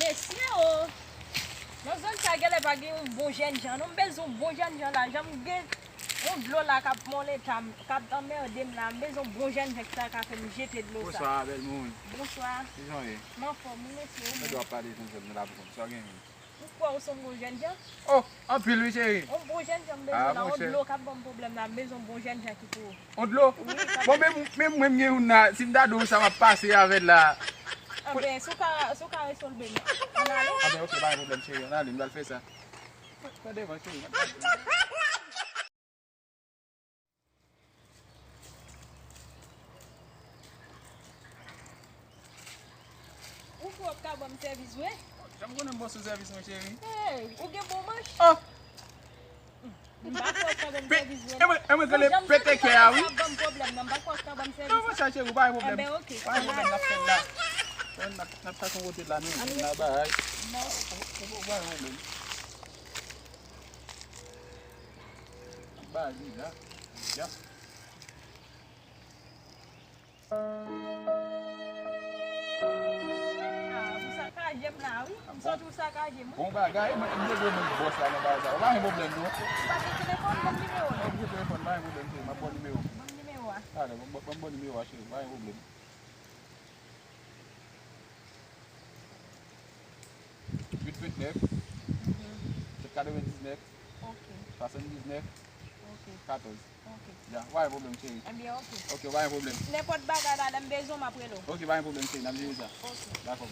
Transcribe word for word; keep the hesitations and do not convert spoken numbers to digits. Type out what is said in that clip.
Mesye o! Nan zòn sa genlè pa gen yon bon jènjan non. M bezwen yon bon jènjan la. Jan m gen yon dlo la k ap mole ta m, k ap anmède m la. M bezwen yon bon jènjan ki ta ka fè m jete dlo sa. Bonswa, bèl moun. Bonswa. Kijan w ye? M anfòm wi mesye, ou menm? Mwen dwe ap pale jènjan nan la pou konn sa w gen menm. Ou kwè ou se yon bon jènjan? Oh, anpil wi cheri. Yon bon jènjan m bezwen la, yon dlo k ap ban m pwoblèm la, m bezwen yon bon jènjan ki pou. Yon dlo? Wi, bon, menm, menm mwen m gen youn la, si m ta di w sa m ap pase avè l la. Anben, si w ka, si w ka resolve m, ann ale. Anben, ok, pa gen pwoblèm cheri, ann ale, m pral fè sa. Pran devan cheri. Ou kwè w ap ka ban m sèvis vre? Jan m konnen m bon sou sèvis mwen cheri. Hey, ou gen bon manch? Oh! M pa kwè w ap ka ban m sèvis vre non. E mwen, e mwen k rele pete kè a wi. Ou jan m santi sa ap ban m pwoblèm nan, m pa kwè w ap ka ban m sèvis non. Non, monchè cheri, ou pa gen pwoblèm. Anben, ok. Pa gen pwoblèm, n ap fè l la. N ap, n ap chache yon kote la, nou, nou la bagay. Bon. Ou, ou, ou pa gen pwoblèm. N ap bagay li la. Ya. Ah, ou sakaje m la wi. M santi ou sakaje m wi. Bon bagay, mwen, m te dwe mwen bòs la nan bagay sa. Ou pa gen pwoblèm non. Ou pa gen telefòn, ban m nimewo w non. Mwen gen telefòn, pa gen pwoblèm cheri, m ap ba w nimewo. Ban m nimewo a. Talè, ban m, ban m ba w nimewo a cheri, pa gen pwoblèm. Uit uit nèf, sèt katrevendiznèf, swasanndiznèf, katòz. Ok. Ya, pa gen pwoblèm cheri. Ebyen, ok. Ok, pa gen pwoblèm. Nenpòt bagay la, lè m bezwen w, m ap rele w. Ok, pa gen pwoblèm cheri, n ap jere sa. Ok. Dakò.